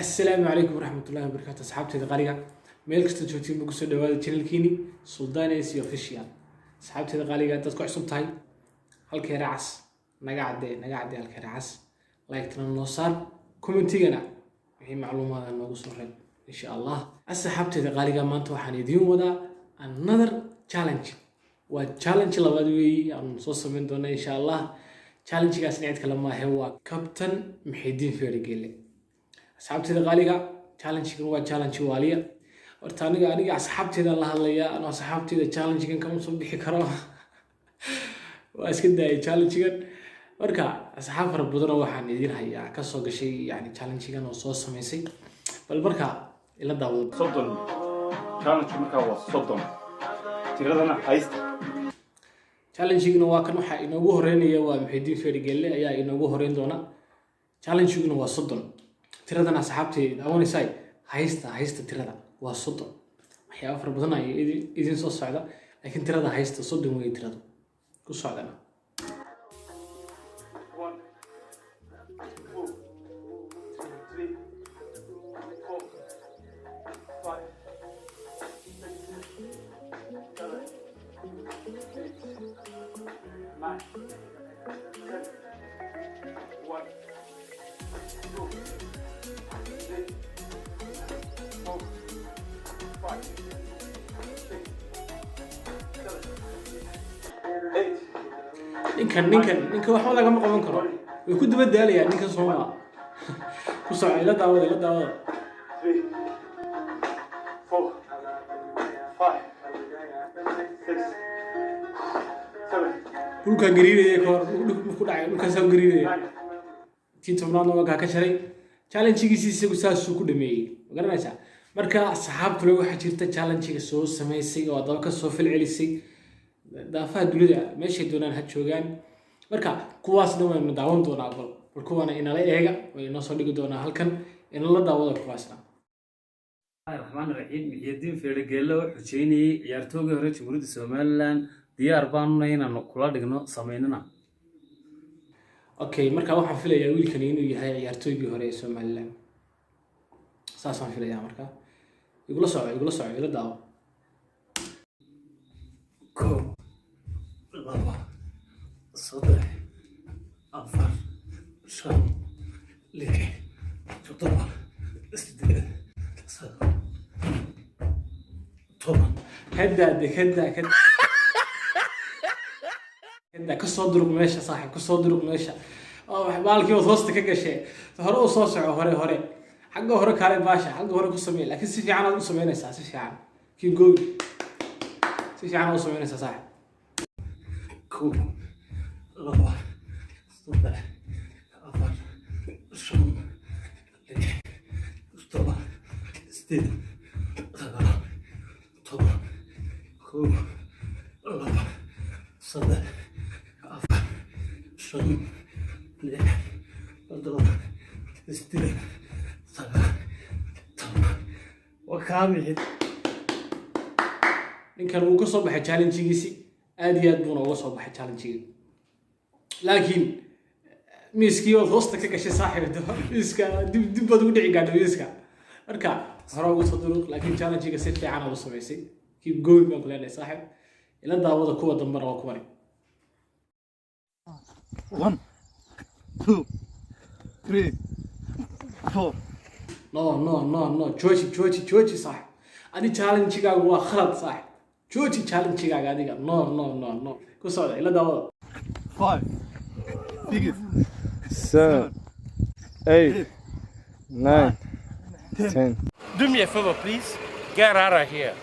Assalaamu calaykum waraxmatullahi wabarakaatu. Asxaabteyda qaaliga, meel kasta joogtiin ba, kusoo dhawaada channelkiini Suldaan AC Official. Asxaabteyda qaaliga, dad ku cusub tahay, halkee raacas naga caddee, naga caddee halkee raacas, like-tana noo saar, commentigana wixii macluumaada noogu soo reeb, insha Allah. Asxaabteyda qaaliga, maanta waxaan idiin wadaa another challenge. Waa challenge labaad weeyi aan soo samayn doona, insha Allah. Challengegaasna cid kale maahe, waa Captain Muxidiin Feerigele. Asxaabteyda qaaliga, challengegan waa challenge waaliya. Horta aniga asxaabteydaan la hadlayaa. Anoo asxaabteyda challengegan kama soo bixi karo, waa iska daayay challengegan. Marka asxaab fara badanoo waxaan idiin hayaa kasoo gashay, yani, challengegan oo soo samaysay. Bal marka ila daawado. 30 challenge markaa waa 30, tiradana haysta. Challengeguna waa kan. Waxaa inoogu horeynaya waa Muxidiin Feerigelle ayaa inoogu horeyn doona. Challengeguna waa 30. Tiradana, asxaabtay daawanaysaay, haysta, haysta. Tirada waa 30. Waxyaaba fara badan ayaa idin soo socda, laakiin tirada haysta. 30 wey tiradu ku socdana. One, two, three, four, five, six, seven, eight, nine, 10. One, two, three, four, five, six, seven, eight. Ninkan waxba lagama qaban karo, way ku daba daalayaan ninkan. Sooma ku soco, ila daawada, ila daawada. Three, four, five, six, seven, Dhulkaa gariiraya ka hor dhulka ku dhacay, dhulkaasaa gariiraya. nine, Tii 10aadna waa kaa ka jaray. Challengegiisi isagu saasuu ku dhameeyey, ma garanaysaa? Marka asxaab kale waxaa jirta challengega soo samaysay oo haddaba kasoo falcelisay, daafaha dunida meeshay doonaan ha joogaan. Marka kuwaasna waynu daawan doonaa. Bal kuwana inala eega, way inoo soo dhigi doonaa halkan, inala daawada kuwaasna. Raxmaan raxiim. Muxiidiin Feedhageelle oo xujeynayey ciyaartoogii hore Jamhuuriyadda Somaliland, diyaar baanuna inaanu kula dhigno samaynana. Okay, marka waxaan filayaa wiilkani inuu yahay ciyaartooygii hore ee Somaliland, saasaan filayaa. Marka igula soco, igula soco, ila daawo. Kow, laba, saddex, afar, shan, lix, toddoba, sideed, sagaal, 10. Kada de kada kada kada, kasoo duruq meesha, saaxiib, kasoo duruq meesha. Oo baalkii waad hoosta ka gashee. Hore u soo soco, hore, hore, xagga hore kaale, baasha xagga hore ku samee. Laakiin si fiican aad u samaynaysaa, si fiican. Keep going, si fiican aad u samaynaysaa, saaxiib. Kow, laba, saddex, afar, shan, lix, toddoba, sideed, sagaal, 10. Kow, laba, saddex, afar, shan, lix, toddoba, sideed, sagaal, 10. Waa kaa mixid. Ninkan wuu ka soo baxay challengegiisi, aad iyo aad buuna uga soo baxay challengegii, laakiin miiskii ood hoosta ka gashay, saaxiib, miiska dib dib baad ugu dhici gaadhay miiska. Marka hore ugu soo duruq, laakiin challengega si fiican aad u samaysay. Keep going baan ku leenahay, saaxiib. Ila daawada kuwa dambena, waa kuwani. One, two, three, four. No, no, no, no, jooji, jooji, jooji, saaxiib. Adi challengegaagu waa khalad, saaxiib. Jooji challengegaaga adiga. No, no, no, no. Ku socda, ila daawada. Five, six, seven, eight, nine, 10. Do me a favor, please. Get out of here.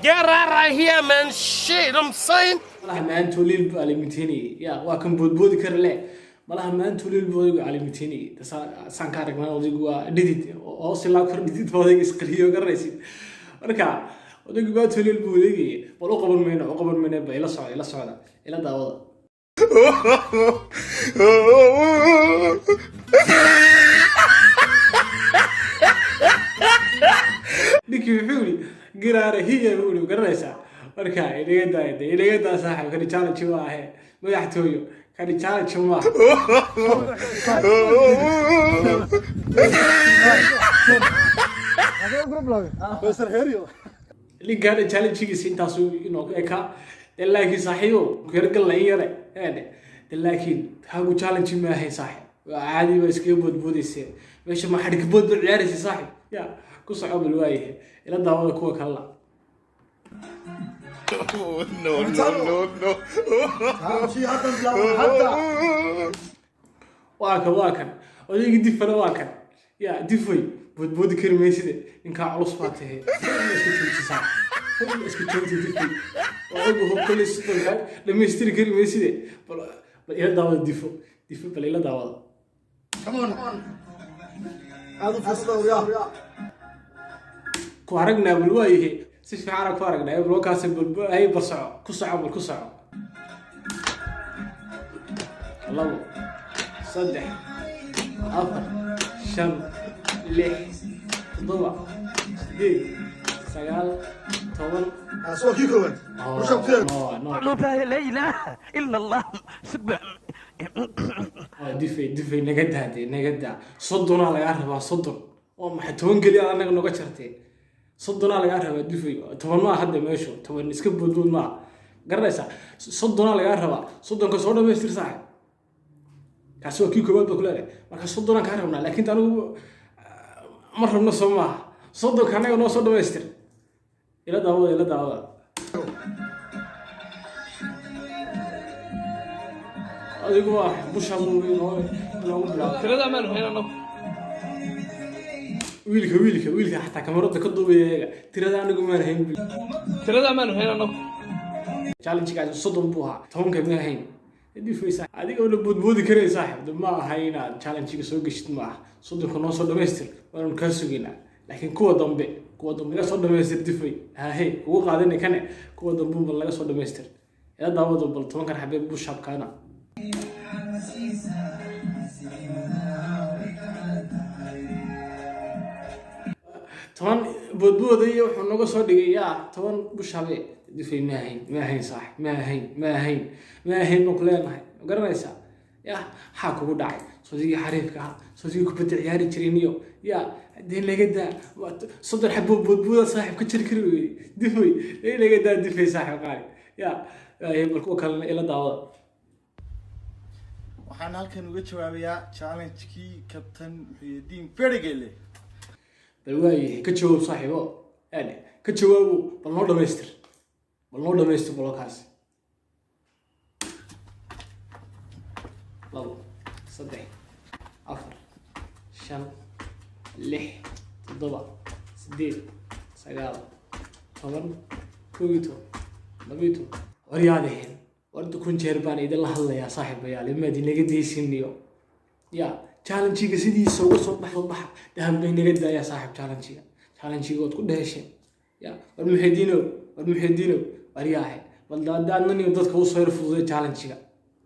Get out of here, man. Shit, I'm saying. Malaha maantuu liil buu calimiteenayay ya, waa kan boodboodi kara le. Malaha maantuu liil buu odaygu calimiteenayay. Saan ka aragnaa, odaygu waa dhidid hoos ilaa kor, dhidid ba odayga isqariyo, garanaysid. Marka odaygu maantuu liil buu odeegayay. Bal u qaban mayno, u qaban mayno. Ba ila socda, ila socda, ila daawada. Ninkii muxuu yidhi? Giraara hiya buu yidhi, garanaysaa? Marka inaga daa de, inaga daa, saaxib. Kani challenge waa ahe madaxtooyo. Kani challenge maaha. Ninkaana challengegiisa intaasu inoo eka de, laakiin saaxiibo ku yargalla in yare eedhe de, laakiin kaagu challenge ma ahayn, saaxib. Waa caadi, baa iskaga boodboodayseen meesha, ma xadhig bood ba ciyaaraysa, saaxib? Ya ku soco. Bal waayahay, ila daawada kuwa kalena. No, no, no, no. Hadda. Waa kan, waa kan odaygii difana, waa kan. Ya difoy, boodboodi kari mayside, ninkaa culus baa tahe. Iska jooji, saaxib, iska jooji, difoy. Waa ogaho kolley 30-ka dhamaystiri kari mayside. Bal ila daawada difo, difo, bal ila daawada. Come on. Aad u fiirsada, waryaa. Ku aragnaa, bal waayahe, si fiicana ku aragnaa. Bal wakaas, bal hay, bal soco, ku soco, bal ku soco. Labo, saddex, afar, shan, lix, toddoba, sideed, sagaal, 10. Kaas waa kii koowaad. Rusha ku No, no. لا اله الا الله. Difay, difay, naga daadee, naga daa. 30-aa lagaa rabaa, 30. Waa maxay 10 keliya anaga noga jartee? 30-aa lagaa rabaa, difay. 10 maa hadda meeshu, 10 iska boodbood maa garanaysaa. 30-aa lagaa rabaa, 30-ka soo dhamaystir, saaxib. Kaasi waa kii koowaad baa ku leedahay. Marka 30-aan kaa rabnaa, laakiin anigu ma rabno, soo maaha? 30-ka annaga noo soo dhamaystir. Ila daawada, ila daawada. Adigu waa busha inoogu bilaabo. Tirada maan hayn anagu. Wiilka xataa kamarada ka duubaya iyaga. Tirada anigu maan hayn. Tirada maan hayn anagu. Challengegaasi 30 buu ahaa, 10-ka ma ahayn, difaysa. Adiga oo la boodboodi karaya, saaxib, de ma aha inaad challengega soo geshid, ma aha. 30-ka noo soo dhamaystir, waanu kaa sugaynaa. Laakiin kuwa dambe laga soo dhamaystir, difay. Hahe, kugu qaadanay kane, kuwa dambe bal laga soo dhamaystir. Ila daawado bal 10-kan xabee push-upkaana. 10 boodbooda iyo wuxuu naga soo dhigay yaa 10 push-up. Difay, ma ahayn, ma ahayn, saaxib, ma ahayn, ma ahayn, ma ahayn baan ku leenahay. Ma garanaysaa? Ya maxaa kugu dhacay? Soodigii xariifka ahaa, soodigii kubadda ciyaari jiray niyo. Ya dee laga daa, 30 xabo boodbooda, saaxib, ka jiri kari weyey, difay. Dee laga daa, difay, saaxib qaali. Ya bal kuwa kalena ila daawada. Waxaan halkan uga jawaabayaa challenge-kii Kabtan Muxyidiin Ferigele. Bal waayahay, ka jawaab, saaxiibo. Aadhe ka jawaabo, bal noo dhamaystir, bal noo dhamaystir balokaas. Labo, saddex, afar, shan, lix, toddoba, sideed, sagaal, 10, 11, 12. Waryaadaheen, warda kun jeer baan idinla hadlayaa, saaxiibayaal, imaad inaga daysiniyo. Ya challenge-ga sidiisa uga soo bax, soo baxa. Dahab bay naga daayaa, saaxiib. Challenge-ga waad ku dhehesheen. Ya war Muxidiinow, war Muxidiinow, waryaahe, bal daadnaniyo dadka usoo yar fududay challenge-ga.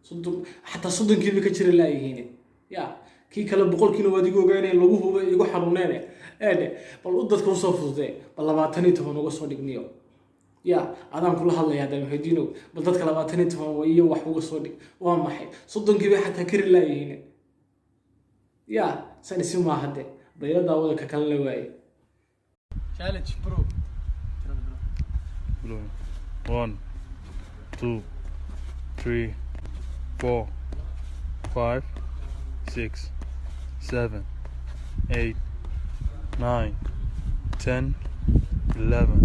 30, xataa 30-kiiba ka jira laayihiin. Ya kii kale 100-kiina waad igu ogeynay, lagu hubay, igu xanuuneene. Eedhe bal u dadka usoo fududee, bal 20 iyo 10 uga soo dhigniyo. Ya adaan kula hadlaya hadda, Muxidiinow, bal dadka 20 iyo 10 iyo wax uga soo dhig. Waa maxay 30-kiiba xataa kari laayihiin? Ya san isi maaha de. Bayla daawada ka kalena waaye. Challenge, bro. One, two, three, four, five, six, seven, eight, 9, 10, 11,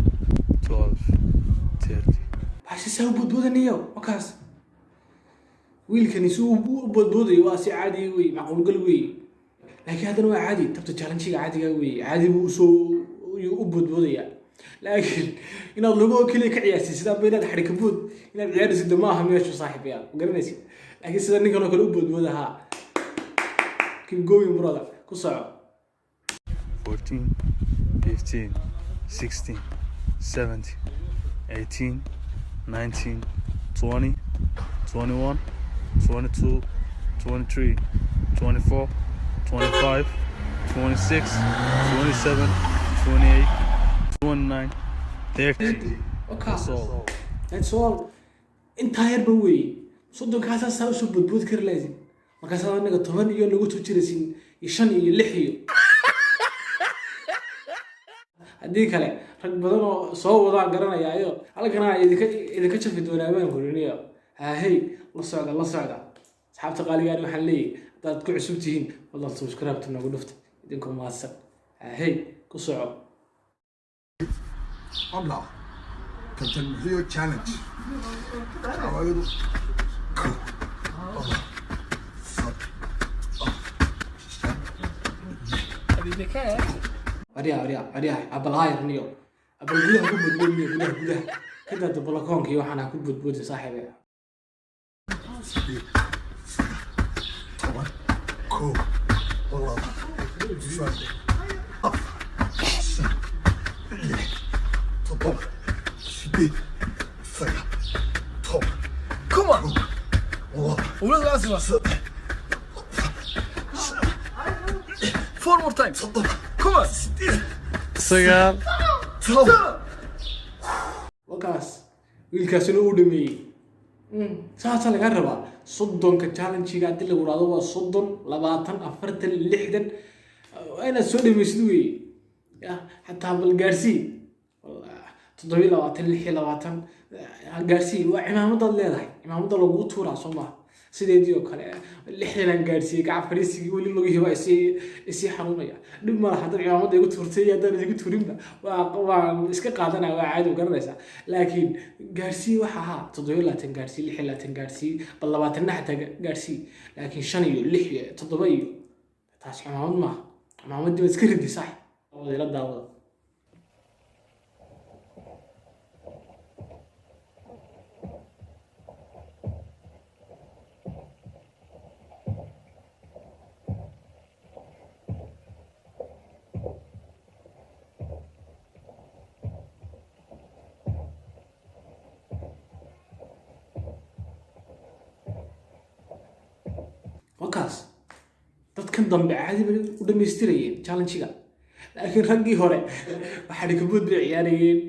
12, 30. Waxaa saa u boodboodanayo wakaas. Wiilkani si uu u boodboodayo waa si caadi wey, macquulgal wey. Laakiin haddana waa caadi, tabta challenge-ga caadiga wey, caadi buu usoo u boodboodayaa. Laakiin inaad lugo keliya ka ciyaarsid sidaa ba, inaad xadhikabood inaad ciyaaraysid ma aha meeshu, saaxiibayaal, ma garanaysid. Laakiin sida ninkan oo kale u boodbooda, haa, keep going, brother, ku soco. 14, 15, 16, 17, 18, 19, 20, 21, 22, 23, 24, 25, 26, 27, 28, 29, 30. Wakaas. That's all. That's all. Intaa yarba weeye. Soddonkaasaa saa usoo boodboodi kari lahaysin. Markaasaa anaga 10 iyo nagu tujiraysin iyo 5 iyo 6 iyo haddii kale rag badan oo soo wadaan garanayaayo halkana idinka jafi doonaa baan kuriniyo. Haahey, la socda, la socda, asxaabta qaaligaan. Waxaan leeyahay, haddaad ku cusub tihiin, fadlan subscribe noogu dhufta idinkoo mahadsan. Haahey, ku soco. Abla Captain Rio challenge. Hawaiidu 1, 2, 3, 4. Waryaa, waryaa, waryaa, abalaayarniyo, abal gudaha ku boodboodniyo, gudaha, gudaha ka daada balakoonka iyo waxaan ha ku boodboodin, saaxiibe. 8, 9, 10, 1, 2, 3, 4, 5, 6, 7, 8, 9, 10. Come on. 1, ولاد العاصمة. 3, Four more times. Come on. 9. 10. Wakaas wiilkaasina uu dhameeyey. Saasaa lagaa rabaa. 30-ka challenge-ga haddii lagu raado waa 30, 20, 40, 60, waa inaad soo dhameysid weeye. Ya xataa bal gaarsii 27, 26 gaarsii. Waa cimaamadaad leedahay, cimaamada lagugu tuuraa, soo maha? Sideedii oo kale 60-aan gaarsiiyey, gacan fariisigii weli lugihii baa isii xanuunaya. Dhib ma laha haddaan cimaamada igu tuurtay iyo haddaan idigu tuurinba, waan iska qaadanaya, waa caadi, garanaysaa. Laakiin gaarsii waxa ahaa 27 gaarsii, 26 gaarsii, bal 20-na xataa gaarsii. Laakiin 5 iyo 6 iyo 7 iyo taas cimaamad maaha. Cimaamaddii waa iska ridi, sax ila daawada. Wakaas dadkan dambe caadi bay u dhamaystirayeen challenge-ga, laakiin raggii hore waxaa dhikabood bay ciyaarayeen.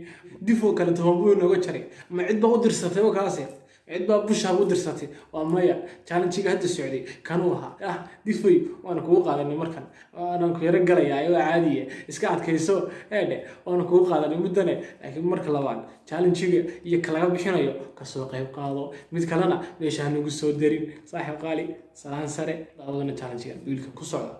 Difoo kale 10 buu inooga jaray. Ma cid baa u dirsatay? Oo kaase cid baa bushaab u dirsatay? Waa maya. Challenge-ga hadda socday kanuu ahaa. Ah, difoy, waana kugu qaadanay markan, waanan ku yaro galayaa, waa caadiye, iska adkayso eedhe, waana kugu qaadanay muddane. Laakiin marka labaad challenge-ga iyo kalaga bixinayo kasoo qayb qaado, mid kalena meesha ha nagu soo darin, saaxiib qaali. Salaan sare. Daawadana challenge-ga wiilka ku socda.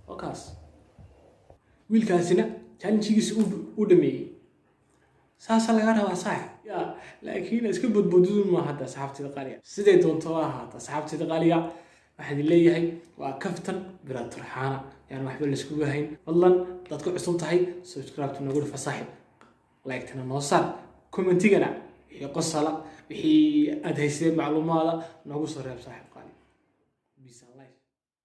Wakaas wiilkaasina challenge-giisa u dhameeyey. Saasaa lagaa rabaa, saaxib ya. Laakiin iska bodbodidun ma hadda, asxaabtida qaaliga. Siday doonto ha ahaata, asxaabtida qaaliga, waxaan idin leeyahay waa kaftan bilaa turxaana, yani waxba laiskugu hayn. Fadlan haddaad ku cusub tahay, subscribe noogu dhufa, saaxib, like-tana noo saar, commentigana wixii qosala, wixii aad haysadeen macluumaada noogu soo reeb, saaxib qaali.